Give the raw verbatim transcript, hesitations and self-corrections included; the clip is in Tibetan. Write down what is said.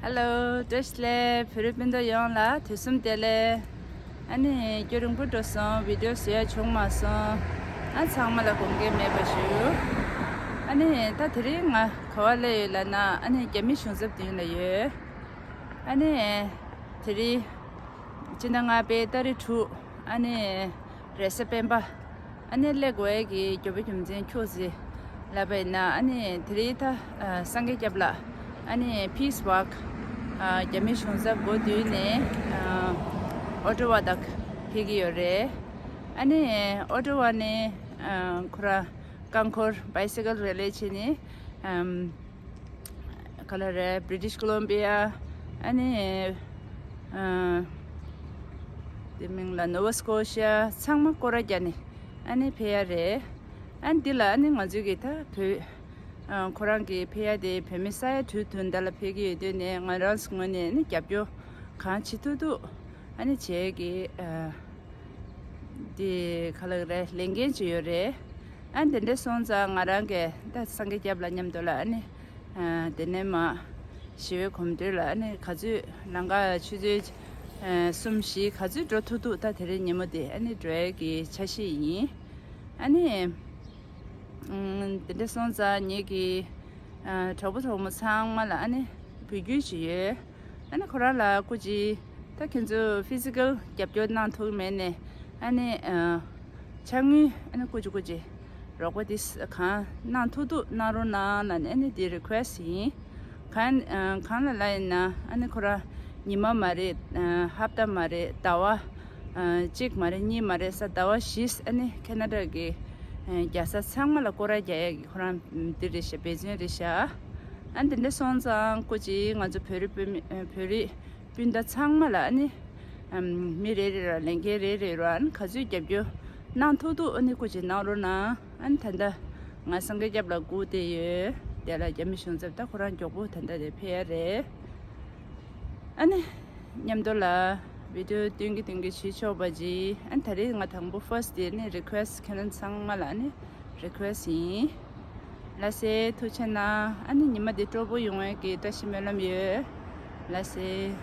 Hello, བཀྲ་ཤིས་བདེ་ལེགས། བོད་རིགས་སྤུན་ཟླ་ཡོངས་ལ་དུས་གསུམ་བདེ་ལེགས། ཨ་ནི་རྒྱུན་རིང་པོ་འགྲོ་སོང་། བི་ཌིའོ་བཟོ་ཡ་བྱུང་མ་སོང་། ཨ་ཚང་མ་ལ་དགོངས་འགལ་མེད་པ་ཞུ། ཨ་ནི་ད་དེ་རིང་ང་ག་བ་སླེབས་ཡོད་ལབ་ན། ཨ་ནི་རྒྱ་མི་གཞུང་ཚབ་མདུན་ལ་ཡོད། ཨ་ནི་དེ་རིང་སྤྱི་ཟླ་ལྔ་པའི་ཏ་རིག་དྲུག་ཨ་ནི་རེས་གཟའ་སྤེན་པ། ཨ་ནི་སླེབས་དགོས་ཡས་ཀྱི་རྒྱུ་བ་རྒྱུ་མཚན་ཁྱོད་ཀྱིས་ལབ་པ་ཡིན་ན། ཨ་ནི་དེ་རིང་ད་ཨ་སངས་རྒྱས་སྐྱབས་ལ་ཨ་ནི་Peace Walk ཨ་རྒྱ་མི་གཞུང་ཚབ་འགོ་བསྡུས་ནས་ཨ་ཨོ་ཊ་ཝ་དང་ཕེབས་ཀྱི་ཡོད་རེད། ཨ་ནི་ཨོ་ཊ་ཝ་ནི་ཨ་ཁོ་རང་རྐང་འཁོར་Bicycle Rally བྱས་ནས་ཨམ་ག་ལ་རེད། British Columbia ཨ་ནི་ཨ་དེ་མིང་ལ་Nova Scotia ཚང་མ་སྐོར་ར་རྒྱག་ནས་ཨ་ནི་ཕེབས་ཡ་རེད། ཨ་ནི་འདི་ལ་ཨ་ནི་ང་ཚོའི་གི་ད་བོད་ཨ་ཁོ་རང་གི་ཕེབས་ཡ་དེ་བོད་མི་ས་ཡ་དྲུག་བདུན་ད་ལ་ཕེབས་ཀྱི་ཡོད་དུས་ནས། ང་རང་ཚོའི་ངོས་ནས་ཨ་ནི་རྒྱབ་སྐྱོར་གང་བྱེད་ཐུབ་ཐུབ་ཨ་ནི་བྱེད་ཀྱི་ཨ་དེ་ག་ལ་རེད། ལས་འགན་ཅིག་ཡོད་རེད། ཨ་དེ་འདྲ་སོང་ཙང་ང་རང་གིས་ད་སངས་རྒྱས་སྐྱབས་ལ་མཉམ་དུ་ལ་ཨ་ནི་ཨ་དེ་ནས་མ་ཞི་བའི་གོམ་བགྲོད་ལ་ཨ་ནི་ག་ཚོད་ལམ་ཁ་ཆུ་ཚོད་ཨ་གསུམ་བཞི་ག་ཚོད་འགྲོ་ཐུབ་ཐུབ་ད་དེ་རིང་ཉིན་མོ་དེ་ཨ་ནི་འགྲོ་ཡ་གི་འཆར་གཞི་ཡིན། ཨ་ནི་ཨམ་དེ་འདྲ་སོང་ཙང་ངེད་ཀྱི་ཨ་གྲོགས་པོ་གྲོགས་མོ་ཚང་མ་ལ་ཨ་ནི་འབོད་སྐུལ་ཞུ་ཡོད། ཨ་ནི་ཁོ་རང་ལ་སྐུ་མཁྱེན། ད་ཁྱེད་ཚོ་Physical རྒྱབ་སྐྱོར་གནང་ཐུབ་མེད་ནས་ཨ་ནི་ཨ་ཕྱག་དངུལ་ཨ་ནི་སྐུ་མཁྱེན་སྐུ་མཁྱེན་རོགས་པ་དེ་གང་གནང་ཐུབ་ཐུབ་གནང་རོགས་གནང་ལབ་ནས་ཨ་ནི་དེ་རི་ཁུ་ཨེ་སི་ཊི་ཡིན། གང་ཨ་གང་ལ་ལབ་ཡིན་ན། ཨ་ནི་ཁོ་རང་ཉི་མ་མ་རེད། ཨ་ཧབ་ཏ་མ་རེད། ཟླ་བ་ཨ་གཅིག་མ་རེད། གཉིས་མ་རེད། ཟླ་བ་བཞི་ཨ་ནི་ཁེ་ན་ཌ་གི་ཨ་རྒྱལ་ས་ཚང་མ་ལ་སྐོར་ར་རྒྱག་ཡ་གི་ཁོ་རང་འདི་རེད་ཤག་འབད་བརྩོན་རེད་ཤག་ཨ་འདི་འདྲ་སོང་ཙང་སྐུ་མཁྱེན། ང་ཚོ་བོད་རིགས་བོད་མི་ཨ་བོད་རིགས་སྤུན་ཟླ་ཚང་མ་ལ་ཨ་ནི་ཨམ་མི་རེ་རེ་ལ་ལས་འགན་རེ་རེ་རོ། ཨ་ནི་ག་ཚོད་རྒྱབ་སྐྱོར་གནང་ཐུབ་ཐུབ་ཨ་ནི་སྐུ་མཁྱེན་གནང་རོགས་གནང་། ཨ་ནི་ད་ལྟ་ང་སངས་རྒྱས་སྐྱབས་ལ་སྒུག་བསྡད་ཡོད། དེ་ལ་རྒྱ་མི་གཞུང་ཚབ་ད་ཁོ་རང་མགྱོགས་པོ་ད་ལྟ་དེ་ཕེབས་ཡ་རེད། ཨ་ནི་མཉམ་དུ་ལ་བི་ཌིའོ་སྟོན་གྱི་སྟོན་གྱི་བྱེད་ཆོག་པ་ཅི། ཨ་ནི་ད་རེས་ང་དང་པོ་ཕར་སི་ཊི་དེ་ནི་རི་ཁུ་ཨེ་སི་ཊི་ཁྱེད་རང་ཚང་མ་ལ་ཨ་ནི་རི་ཁུ་ཨེ་སི་ཊི་ཡིན། ལགས་སེ། ཐུགས་རྗེ་གནང་། ཨ་ནི་ཉི་མ་འདི་སྤྲོ་པོ་ཡོང་བའི་གི་བཀྲ་ཤིས་སྨོན་ལམ་ཡོད། ལགས་སེ།